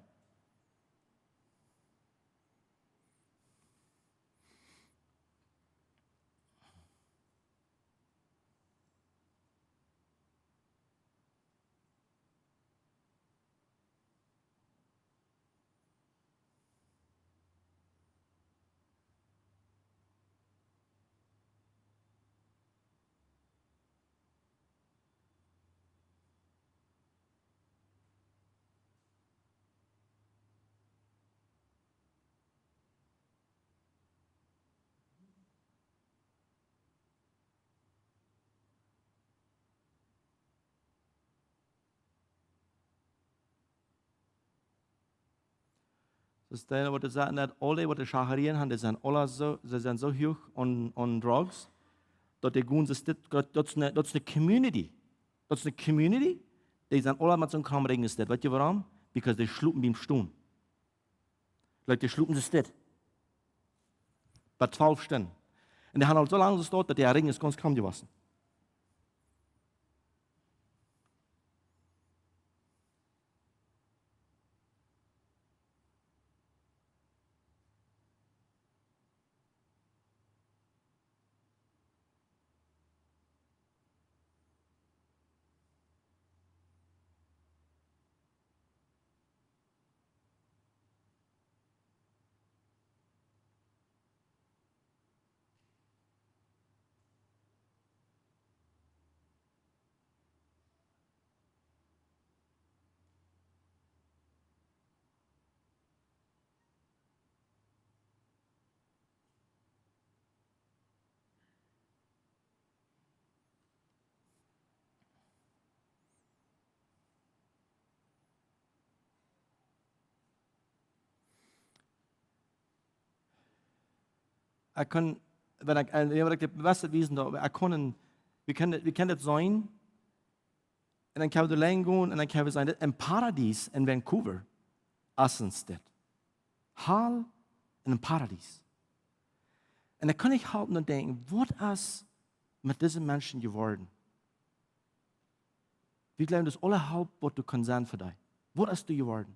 Daut es daut, waut dee sajen, daut aule, waut dee Schacharieen haben, dee sent aule soo, see sent soo huach aun, aun drugs, daut dee gonen, daut, daut es eene, daut es eene community. Daut es eene community, dee sent aule met soon Kram rein jestalt. Weetst du wuarom? Because dee schlopen biem Stonen. Like, dee schlopen soo stell. Bie twalf Stunden. Un dee haben aul soo lang jestalt, daut dee Ring es gaunz krom jewossen. Ekj kaun, wan ekj, äh, wan ekj de beste wiesen, dan, ekj kaun, wie kjennen, wie kjennen daut seenen, un dan kjenn wie doa lang gonen, un dan kjenn wie seenen, daut een Paradies en Vancouver, aus een Staut. Hal en een Paradies. Un dan kaun ekj halpen un denkjen, waut es met dise Menschen jeworden? Wie jleewen, daut es aule halp, waut du kaust sennen fa die. Waut es du jeworden?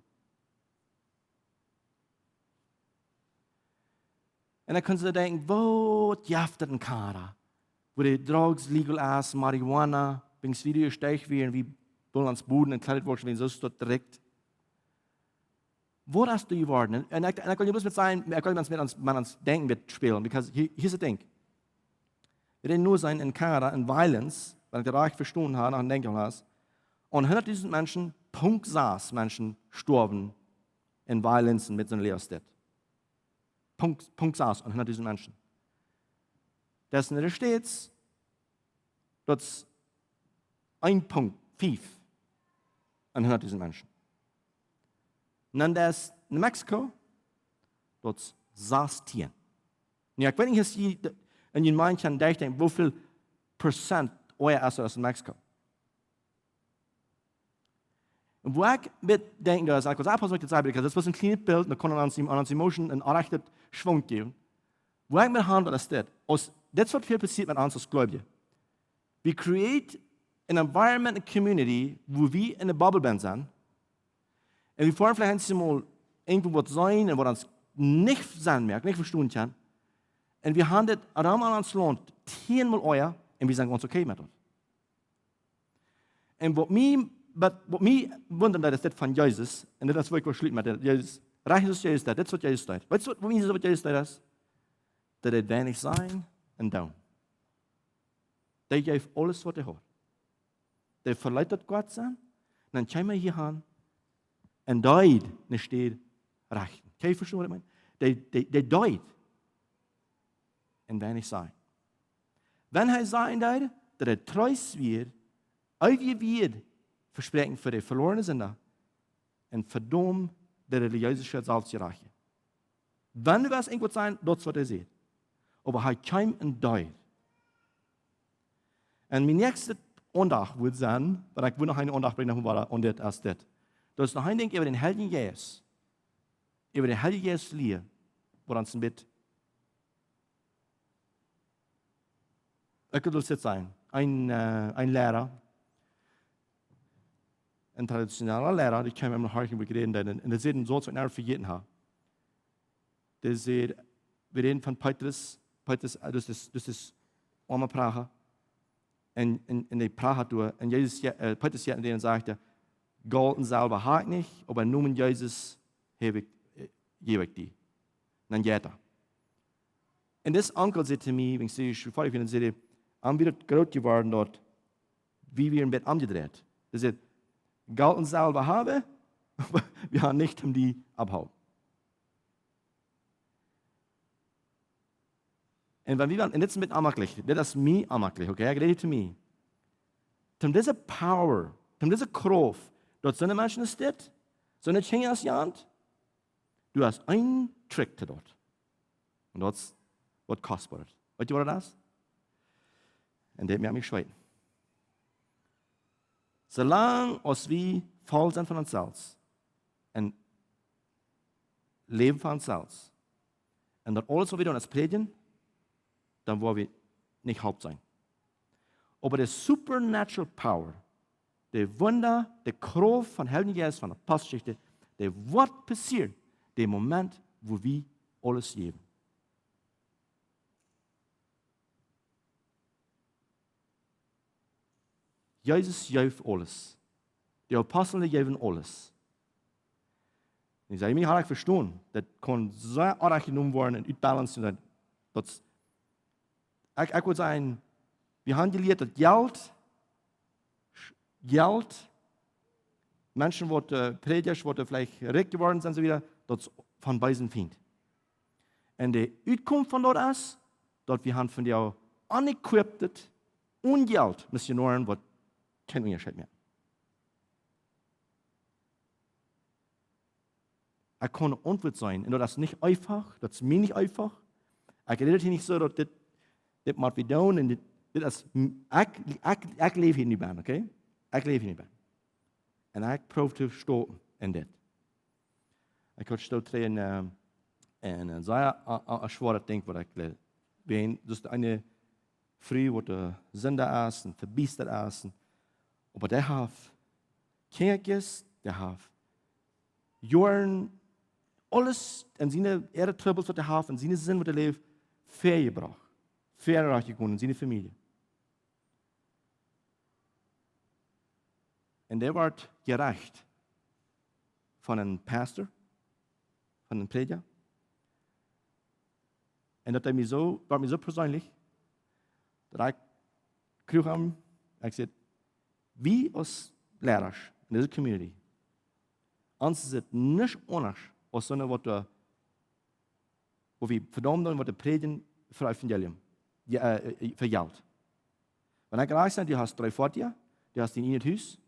Un dan kjennen see denkjen, waut jeft daut en Kanada? Woo de drugs legal es, Marihuana, bings wie die stich wie, un wie wellen ons boden un kjleet woaren, wan soo es daut direkt. Waut es du jeworden? Un, un ekj, un ekj well nich bloos met sennen, ekj well met, met ons, met ons Denkjen met spälen, because hia, hia es daut Dinkj. Wie deeden nu seenen en Kanada, en Violence, wan ekj daut rajcht vestonen hab, no Denkj aul es, un hundatdusent Menschen, Punkt sas Menschen stoawen en Violence met soon Leafstiel. Punkt, Punkt sas un hundatdusent Menschen. Daut es en de States, daut es een Punkt fief en hundatdusent Menschen. Un dan daut es New Mexico, daut es sastieen. Nu, ekj weet nich, es hia de, en jun Mind kjennen denkjen, woo väl Prozent oaja es aus en Mexico. Un woo ekj met denkjen, daut es, ekj wull oppaussen, waut ekj daut saj, because daut es een kjlienet Bilt, dan kaun ons, ons emotion een rajchten Schwung jäwen. Woo ekj met han, daut es dit. Aus, daut es waut väl passieet met ons aus Gleubje. We create an environment, a community, wua wie en de Bubel bent sent. Un wie foaren veleicht eemol irjentwua waut seenen un waut ons nich sennen moakt, nich vestonen kaun. Un wie haben dit rom aun ons Launt tieenmol oaja un wie sent gaunz okay met daut. Un waut mie, waut, waut mie wundren deed, es dit von Jesus, un dit es wua ekj well schluten met dit, Jesus, rajcht aus Jesus deed, dit es waut Jesus deed. Weetst du waut, waut mie soo waut Jesus deed es? Daut hee weinich säd un deed. Dee jeef aules waut hee haud. Dee veleet daut Gott sennen, dan kjeem hee hia aun un deed ne Städ rechten. Kaun jie vestonen waut ekj meen? Dee, dee, dee deed. Un weinich säd. Wan hee säd, daut hee Troost wia, eewje Wieed vespräakjen fa de veloarne Sinda un vedom de relijeese Selfstjerajchte. Wan doa waut irjentwua sennen, daut es waut hee säd. Oba hee kjeem un deed. Un mien näakjsta Aundacht wudd sennen, wan ekj wudd noch eene Aundacht brinjen, noch waut aun dit, aus dit. Daut es noch een Dinkj äwa dän Heiljen Jeist. Äwa dän Heiljen Jeist lieren, waut ons een bät ekj wull dit sajen, een, äh, een Liera, een traditioneller Liera, dee kjeem em Horchen, wua ekj räden deed, un, un dee säd een Sauz, waut ekj nie vejäten hab. Dee säd, wie räden von Petrus, Petrus, äh, daut es, daut es oama Pracha. Un, un, un dee pracht doa, un Jesus, äh, Petrus jeit no dän un sajcht: "Golt un Selwa hab ekj nich, oba em Nomen Jesus hab ekj, äh, jäw ekj die." Dan jeit hee. Un dis Onkel säd to mie, wan ekj säd, ekj wia fiew, dan säd hee, am wia daut groot jeworden daut, wie wieren een bät omjedreit. Hee säd: "Golt un Selwa hab wie, oba wie haben nich om die aufhoolen." Un wan wie dan, un dit es een bät onjemaklich, dit es mie onjemaklich, okay, ekj räd to mie. Om dise power, om dise Krauft, daut soone Menschen es dit, soone Dinja aus jant, du hast een Trick to daut. Un daut es waut kostboa es. Weetst du waut daut es? Un dit moakt mie schweeten. Soo lang aus wie voll sent von ons selfst un läwen fa ons selfst, un daut aules waut wie doonen es prädjen, dan woa wie nich Haupt sennen. Oba de supernatural power, de Wunda, de Krauft von Heiljen Jeist, von de Aposteljeschicht, dee woat passieren, dän Moment, wua wie aules jäwen. Jesus jeef aules. De Apostel, dee jeewen aules. Un ekj saj, mie haud ekj vestonen, daut kunn soo aunjenomen woaren un utbalancen, daut, daut, ekj, ekj wudd sajen, wie haben jelieet daut Jelt, Jelt, Menschen waut, äh, Prädja, waut veleicht rikj jeworden sent, soo wieda, daut es von beesen Fient. Un de Utkunft von daut es, daut wie haben von dee unequipped, onen Jelt, Missionoaren, waut kjeen Unjascheet moaken. Ekj kaun eene Auntwuat seenen, un daut es nich eefach, daut es mie nich eefach. Ekj räd hia nich soo, daut dit, dit mott wie doonen, un dit, dit es, ekj, ekj, ekj läw hia nu bie, okay? Ekj läw hia nu bie. Un ekj proow to stonen en dit. Ekj haud stoot een, äh, een, een sea, äh, äh, schwoaret Dinkj waut ekj leed. Wan, daut es eene Fru waut de Sind es un vebiestat es. Un, oba dee haft Kjinja, dee haft Joaren, aules en siene, äare Trubbels waut dee haft, en siene Sind waut dee läft, väajebrocht. Väarajcht jegonen en siene Famielje. Un dee wort jerecht von een Pastor, von een Prädja. Un daut deed mie soo, wort mie soo perseenlich, daut ekj kjrieech am, ekj säd, wie aus Liera en dise Community, ons es et nuscht aundasch aus soone waut doa, wua wie vedaumt woaren, waut doa prädjen fa Evangelium, jo, äh, äh, fa Jelt. Wan ekj rajcht sie, du hast dree Foatieja, Du hast dien ieejnet Hus,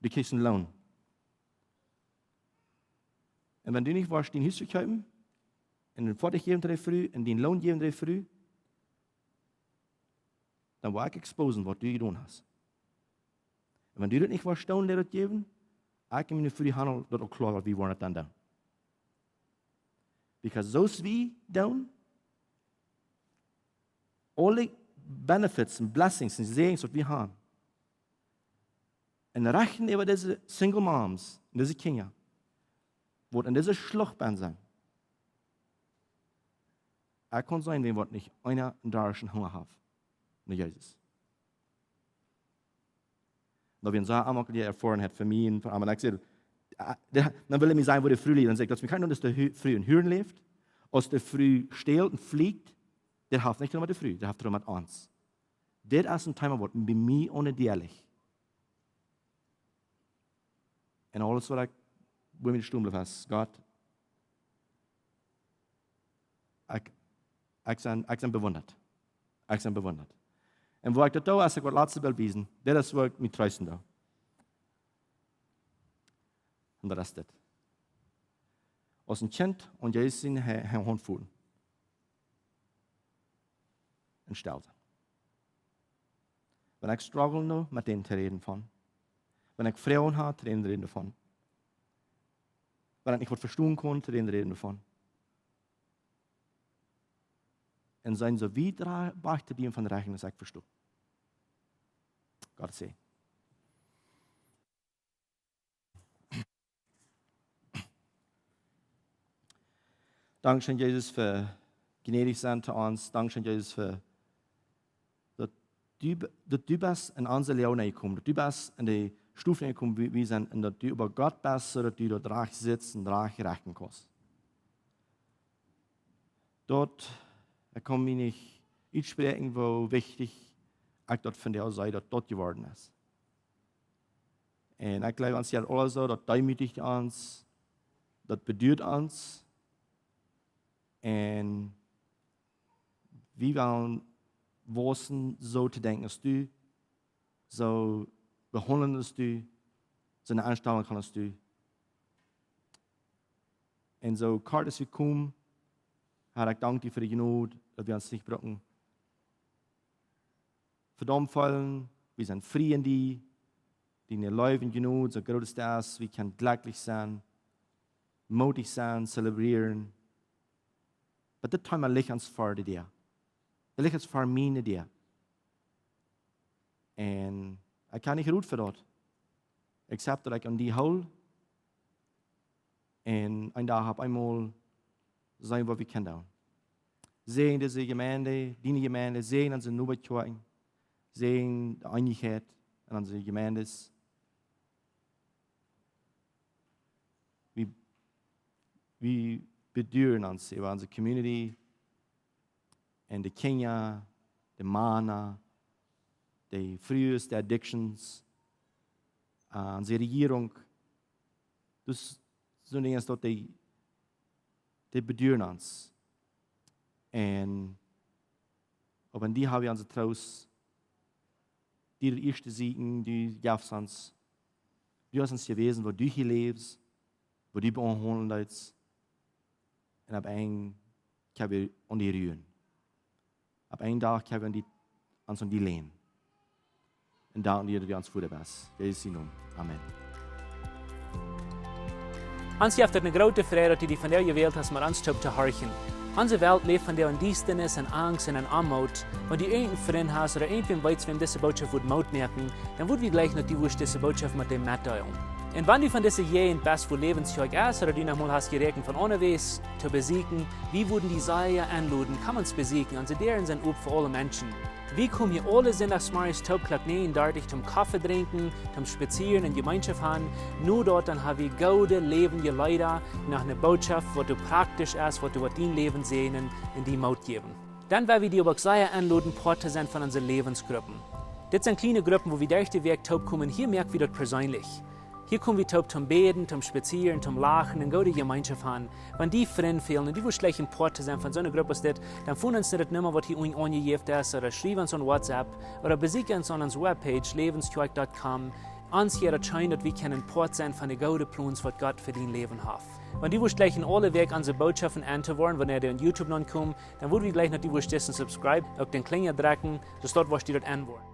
du kjrichst een Loon. Un wan du nich woascht dien Hus vekjeepen un een Foatich jäwen to de Fru un dien Loon jäwen to de Fru, dan woa ekj exposen waut du jedonen hast. Un wan du daut nich woascht doonen, dee daut jäwen, ekj un miene Fru han daut uk kloa, waut wie woaren daut dan doonen. Because soo aus wie doonen, aule benefits un blessings un Säajes waut wie han, un rechten äwa dise single moms un dise Kjinja, waut en dise Schlucht benn sent. Ekj kaun seenen, wäa waut nich eenen Dach Hunga haft no Jesus. Daut wia eene sea aunjeneeme Erfoarunk fa mie un fa am. Un ekj säd, ah, dee, dan well hee mie sajen, woo de Fru läft. Dan säd ekj, daut es mie kjeen Unjascheet, aus de Fru en Huren läft, aus de Fru stält un flieekjt, dee haft nich met de Fru, dee haft met ons. Dit es een Thema waut bie mie ondealich. Un aules waut ekj, woo mie de Stum bleef, es, Gott, ekj, ekj sie, ekj sie bewundat. Ekj sie bewundat. Un woo ekj daut doo, es ekj woa daut latste Bilt wiesen, dit es woo ekj mie treesten doo. Un daut es dit. Aus een Kjint aun Jesus siene Haunt voelen. Un stell sennen. Wan ekj struggle nu, met dän to räden von. Wan ekj Froagen hab, to dän räden von. Wan ekj nich waut vestonen kaun, to dän räden von. Un sennen soo wiet dra-, wajch to bliewen von Rechten aus ekj vesto. Gott sie. Dankscheen, Jesus, fa jnädich sennen to ons. Dankscheen, Jesus, fa daut du, daut du best en onse Läwen jekomen, daut du best en de Stof jekomen, wua wie sent, un daut du oba Gott best, soo daut du doa rajcht sitst un rajcht rechten kaust. Daut, ekj kaun mie nich utspräakjen, woo wichtich ekj daut vondoag see, daut daut jeworden es. Un ekj jleew, ons hia aules soo, daut deemootijcht ons, daut beduat ons. Un wie wellen wausen, soo to denkjen aus du, soo behaundlen aus du, soo eene Enstalunk han aus du. Un soo kort aus wie komen, Herr, ekj dank die fa de Jnod, daut wie ons nich brucken vedaumt feelen, wie sent frie en die, diene Leew un Jnod, soo groot es daut, wie kjennen jlekjlich sennen, mootich sennen, zelebrieren. Oba dit Thema licht ons ver de Däa. Daut licht ons ver miene Däa. Un ekj kaun nich rut fa daut. Except daut ekj aun die hool. Un een Dach opp eemol seenen waut wie kjennen doonen. Säajen dise Jemeent, diene Jemeent, säajen onse Nobaschaften, säajen de Eenichkjeit en onse Jemeenten. Wie, wie beduaren ons äwa onse Community un de Kjinja, de Mana, de Frues, de Addictions, äh, onse Rejierunk. Dus soone Dinja es daut dee, dee beduaren ons. Un oba en die hab wie onse Troost. Die daut ieeschte sieekjen, du jefst ons. Du hast ons jewäsen, woo du hia läfst, woo du behaundlen deist. Un opp eemol kjenn wie aun die ruen. Opp een Dach kjenn wie aun die, ons aun die länen. Un dank die, daut du ons Voda best. En Jesus sienen Nomen. Amen. Ons jeft et eene groote Freid, daut du die vondoag jewält hast, met ons toop to horchen. Onse Welt läft vondoag en Diestanis un Angst un en Oamoot. Wan du irjent een Frint hast ooda irjentwäm weetst, wäm dise Bootschoft wudd Moot moaken, dan wudd wie jleichen, daut du wurscht dise Bootschoft met däm metdeelen. Un wan du von dise Jäajent best, wua Läwens Kjoakj es, ooda du noch mol hast jeräakjent von onjewess to besieekjen, wie wudden die sea enloden, komm ons besieekjen. Onse Däaren sent op fa aule Menschen. Wie komen hia aule Sindachsmorjes toop Klock näajen dartich toom Koffe drinkjen, toom spazieren un Jemeenschoft han. No daut dan ha wie goode läwendje Leeda, noch eene Bootschoft, waut doa praktisch es, waut doa woat dien Läwen säajnen un die Moot jäwen. Dan well wie die oba uk sea enloden, Poat to sennen von onse Läwensgruppen. Dit sent kjliene Gruppen, wua wie derch de Wäakj toop komen. Hia moak wie daut perseenlich. Hia komen wie toop toom bäden, toom spazieren, toom lachen un goode Jemeenschoft han. Wan die Frind fälen un du wurscht jleichen Poat to sennen von soone Grupp aus dit, dan foon ons no daut Numma waut hia unjen aunjejäft es, ooda schriew ons aun WhatsApp, ooda besieekj ons aun onse Webpage, läwenskjoakj dot com. Ons hia daut scheen daut wie kjennen Poat sennen von de goode Plons waut Gott fa dien Läwen haft. Wan du wurscht jleichen aule Wäakj onse Bootschoften en to woaren, wanea dee aun YouTube nopp komen, dan wudd wie jleichen daut du wurscht dissen subscribe, uk dän Klinja drekjen, soo daut wurscht du daut en woaren.